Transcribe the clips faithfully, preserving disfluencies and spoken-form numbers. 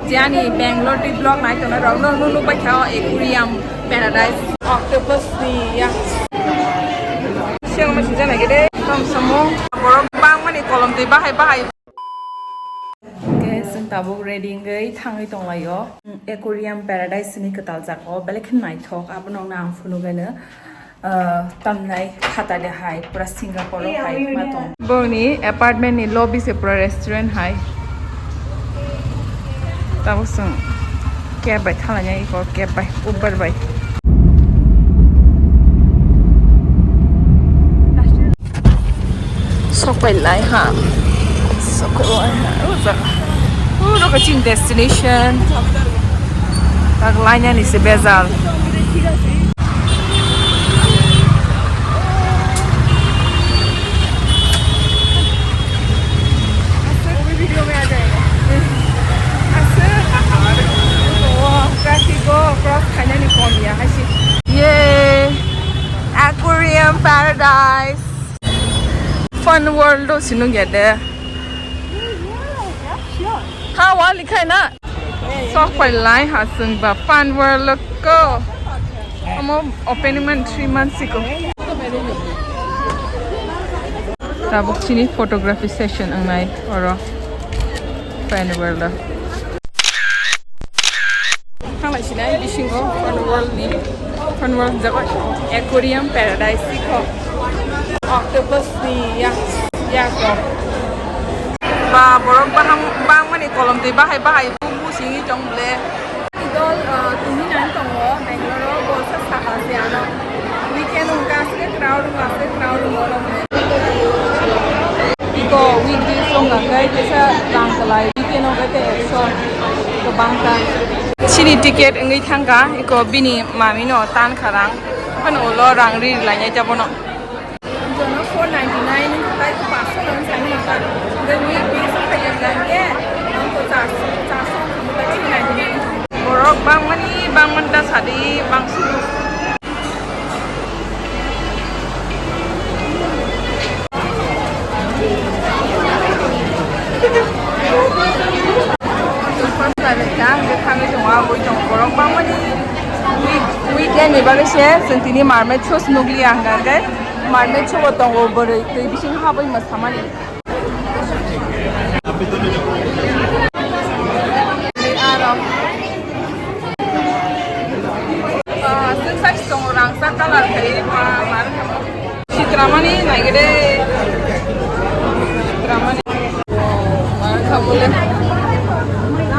Jani Bangalore twi vlog nai tongnai rok no, no, nukbai kha o aquarium paradise. Octopus ni ya. Siang ma sijana gede, tom samo. Borok bangmani kolom twi bahai bahai. Guys, chwng tabuk ready wngwi thangwi tonglaio. Aquarium paradise ni kwtal jaga o belai khe naithok, abono ang phunugano. Ah, tamnai khata de hai, pura Singapore o hai ma tong. Boni apartment ni lobby se pura restaurant hai. Tabuk chwng cab bai thalanya iko, cab bai, Uber bai. Sok pai lai ha. Sok pai lai ha. O jaga. O jaga chini destination. Tak lainani se bejal. Traffic o cross khainani kom ya hai se. Yay! Aquarium paradise. Fun World o si nung ya de. Ha, wa likhai na? Sok pai lai ha sung ba Fun World ko. Amo opening man three months ago. Tabuk chini photography session ang nai oro Fun World o. Thanglai sinai bisingo Fun World ni, Fun World jaga aquarium paradise sikho. Octopus ni yak, yak rok. Ba borok bahang bangmani kolom twi bahai bahai bubu singwi tong ble. Idol, uh, tumi nang tongo Bangalore o, bolsa saha se ano. Weekend wngkha aswk crowd wngkha, aswk crowd wngkha. Iko weekdays wngkha khe kisa rang kwlai, weekend wngkha khe ekso kwbang ta. Chini ticket wngwi thangkha, iko bini mami no tan kha rang, phano ulo rang ri lainai ta bono. Jono four ninety nine wngkha, tai paanch sho no wngkha, wngkha. Weekdays wngkha khe, wngkha khe, wngkha charso, charso wngkha, three ninety nine. Borok bangmani, bangmani ta sadi, bangsu. Weekend ni bagwi se chwng tini mermaid show se nukliya hwnkha hwnkhe mermaid show bo tongo bwrwi twi bising habwi mwsamani. Aro. Ah, swk sai tongo rangchak colour khai ma, ma rwkha mo. Sitramani naigede. Sitramani. Ma rwkha mo le.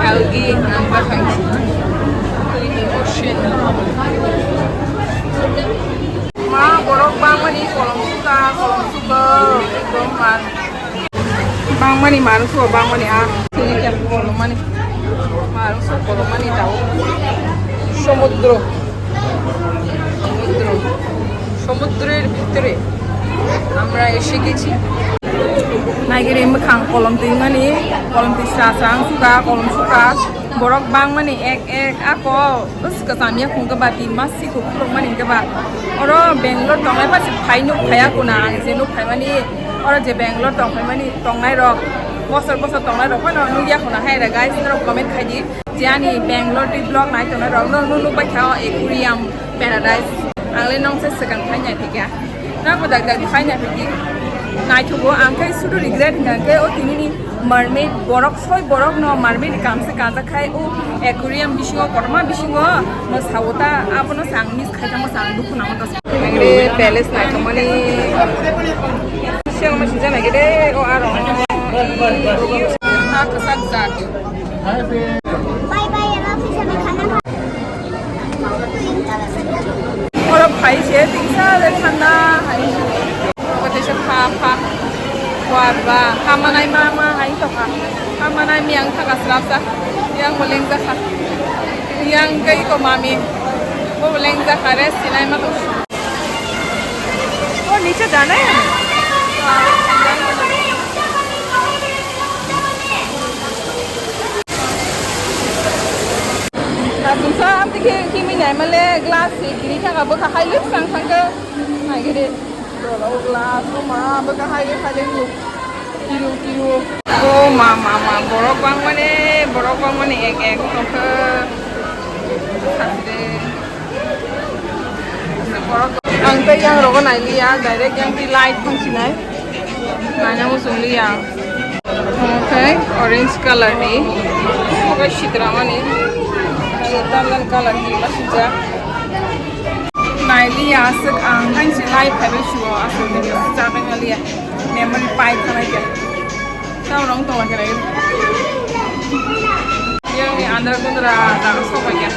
Algae ang ta khai. Ocean. Ma borok bangmani kolom suka, kolom suka, ekdom mar. Bangmani marung suka, bangmani a kolomani. Marung suka kolomani tao. Somudro. Somudro. Somudror bhitore amra ese gechi. Naigiri mwkhang kolom twi mani, kolom twi sra sra ang suka, kolom suka. Borok bangmani ek ek ako. Bwswk kwcham yakhung khe ba tin mas sikhuk khulukmani hwnkhe ba oro Bangalore tongnai pha se phai nuk phaiya kuna ang je nuk phaimani oro je Bangalore tong phaimani tongnai rok bosor bosor tongnai rok phano nukya kuna hai re guys norok comment khai di je ani Bangalore twi vlog nai tongnai rok no nuk nuk bai kha o aquarium paradise ang le nong se swkang khai nai thikya. Nang bo dak dak khai na phi. Naithogo ang khe sudu regret hwnkha khe o tini ni mermaid borok soi borok no mermaid ni kam se kajak khai o aquarium bisingo kotorma bisingo mo sao ta abono se ang miss khai tamo se ang dukhu nang ta. Angre palace naithokmani siang ma sijak nai khe de o aro. Ha kwchak jak. Bye bye, aro office ni khana. Oro phai se tingsa le thanda hai. Oro teisa pha pha. War ba hamanai ma ma hai to kha. Hamanai miyang thaka srapsa. Yang bo lengja kha. Yang kai ko mami. Bo lengja kha re sinai ma to. O niche jana hai. Asumsa amtwi khe kimi naimale glass se kiri thaka bwkha hai lwk sang thangkhe. Naigede. Dolo glass o ma bwkha hai lwk hai lwk. Kiru kiru. O ma ma ma borok bangmane. Borok bangmani ek ek tongkha. Ang tei yang rogo nailiya, direct yang tei light thangsinai. Naina muchungliya. Omo khe orange color ni. Omo khe sikramani. Tandan color ni masijak. Nailiya aswk ang thansi light phaibai suo aswk video chaknai liya. Memory pai thanai khe. Tamo rong tong khe nai. Yang ni andra kundra jaga sobai ya.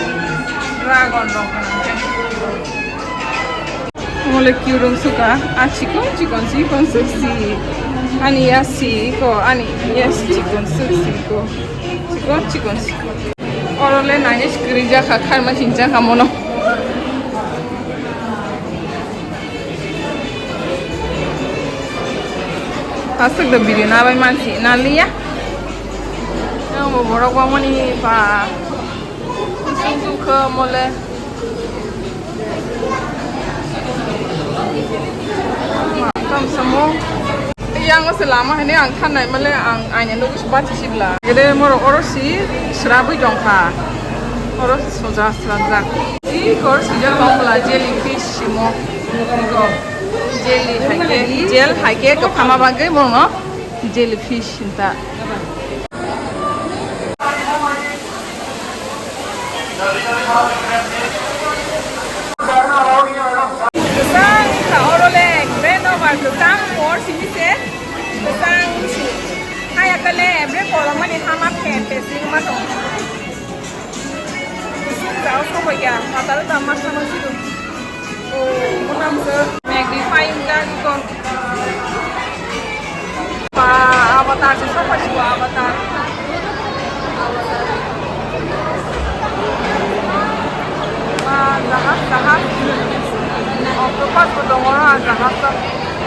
Dragon rong kana. Mole kiu rong suka, a chikon chikon chikon suksi. Ani ya si ko, ani ya si chikon suksi ko. Chikon chikon si. Oro le nai screen ja kha, kharma sin ja kha mono. Aswk do video nabai mansi naliya. Yang bo borok bangmani ba. Sung sung khe mole. Kam samo. Yang se lama hene ang thanai male ang aina nugus bachi sibla. Gede moro oro si srabui dongkha. Oro si soja srajak. Si kor sijak bongla jelly fish simo. Jelly haike, jel haike kafama bagwi bono jelly fish hinta. Kwchang wngkha oro le grand over kwchang hor simi se kwchang si. Haya kale bre kolomani hama phe phe si ma tong. Sing jao sobo ya, matal da ma sama sido. Oh, mona mse. Magnifying glass kon. Pa, Avatar se sobo sido, Avatar. Pa, jahaj, jahaj. Octopus bo tongo, ah, jahaj o.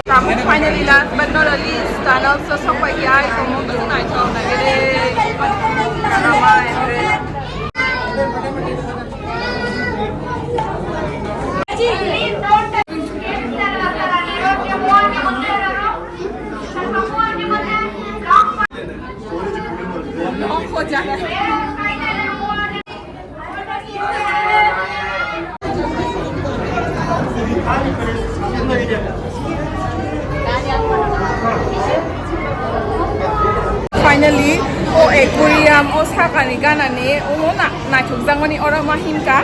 Tabuk finally last but not the least, tunnel so sobo ya, ai, komo naithok nai re. Karama, re. Finally, o aquarium, o sakani ganani, o na, naithokjakmani oro ma hinkha.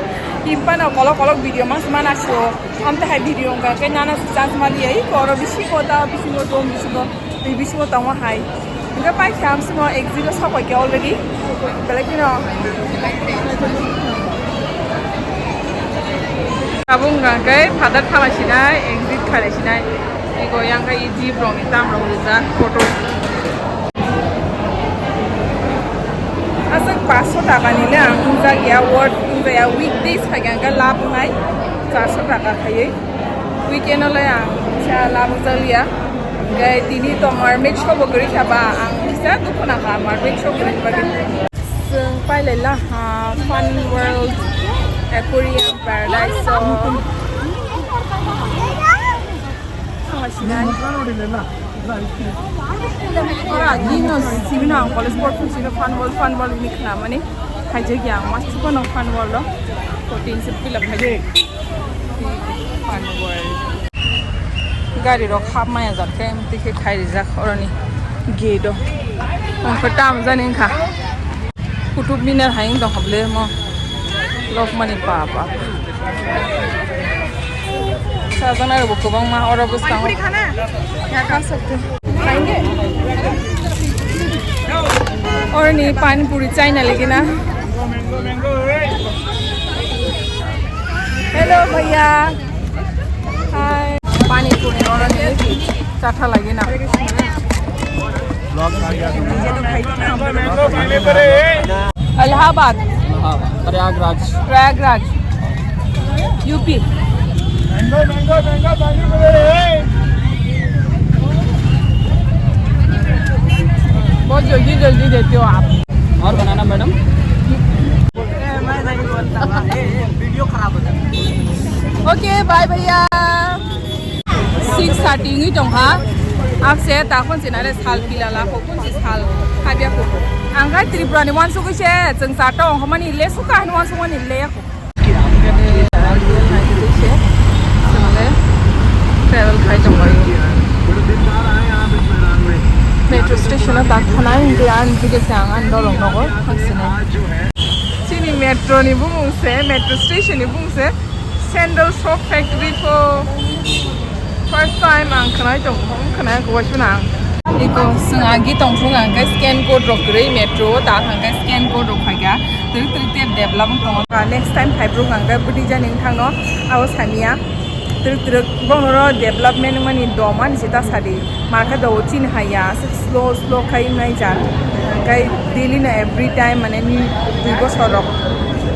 Himpano kolok kolok video mas mana sio. Amte hai video wngkha khe nana chance ma liya. Iko oro bisingo ta, bisingo dom, bisingo. Tei bisingo tongo hai. Hingke paikha amsimo exit o sokoikha already. Belai kheno. Abo wngkha khe father thalai sinai, exit khalai sinai. Ego yang khe jeep rokni tam rok rijak photo. Aswk paanch sho taka ni le ang wngjak ya, worth wngjak ya, weekdays phai khe ang khe lab wngnai char sho taka khaiwi. Weekend o le ang kisa lab wngjak liya. Hingke tini to mermaid show bo kwrwi kha ba, ang kisa dukhu nangkha mermaid show kwrwini bagwi. Chwng pailai la ha Fun World Aquarium Paradise o. Thanglaisina. Ora, gino sibino ang college por phung sino Fun World, Fun World hini khnamani. Haijak ya, masti kono Fun World o. Kotin se pila phai. Fun World. Gari rok hap maya jat khe, tike khai rijak oroni gate o. Ang khe tam jani wngkha. Kutub Minar hai wng tongkha ble mo. Lokmani papa. Sajana rok bo kwbangma oro bwskango. Oroni pani puri chaina lagi na. Hello bhaiya. Hi. Pani puri oroni chatha lagi na. Allahabad. Prayagraj. Prayagraj. U P. बहुत जल्दी जल्दी देते हो आप। और बनाना madam. Okay, bye भैया। Six thirty wngwi tongkha. Akse ta khon se nare sal pila la kho, khon se sal habya kho. Ang khai Tripura ni uansugwi se chwng charta ongkhormani le suka hinwi uansukmani le. Travel khai tonglaio. Metro station o tak thanai hwnkhe ang hwnkhe se ang ani dolong nogo thangsinai. Chini metro ni bumung se, metro station ni bumung se Sandal Shop Factory po. First time ang khwnai tong, khwnai ko waisuna ang. Iko swng agi tong thung ang kai scan code rok kwrwi metro o ta thang kai scan code rok phaikha. Twrwk twrwk te develop wng tongo. Next time phai bwrwk ang kai bwtwi jani wng thangno abo samiya. Twrwk twrwk bono ro development wngmani dom ani se ta sadi. Markhe do chini haiya aswk slow slow khai wngnai ja. Kai daily no every time mane ni dui bosor rok.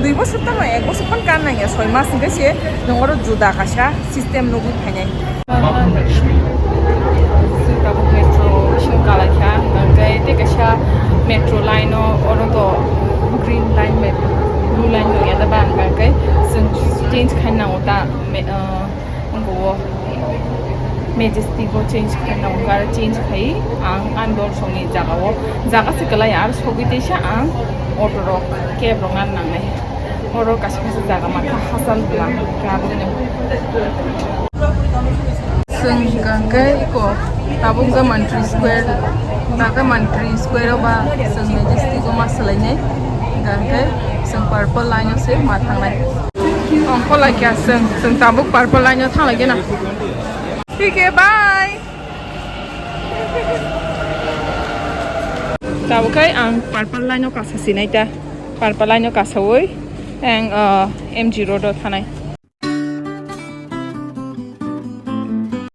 Dui bosor tamo ek bosor phano kan nangya soi mas hwnkhe se nongoro juda kaisa system nugwi phainai. Sita bo metro song kalaikha, hwnkhe tei kaisa metro line o oro to green line metro, blue line tongya da ba hwnkhe chwng change khai nango ta me-, uh, wngkha o Majestic o change khai nango, gari change khai ang ani dol songni jaga o, jaga se kwlai ar sogwi teisa ang auto rok cab rok nang nangnai. Oro kaisa kaisa jaga mangkha hachal bwla gabwino. Chwng hwnkha hwnkhe iko tabuk ja Mantri Square, taka Mantri Square o ba chwng Majestic o ma swlainai, hwnkha hwnkhe chwng Purple Line o se ma thangnai. Ongkho laikya chwng, chwng tabuk Purple Line o thanglaikya na. Thik he, bye. Tabuk khai ang Purple Line o kasa sinai ta. Purple Line o kasawi ang, uh, M G Road o thanai.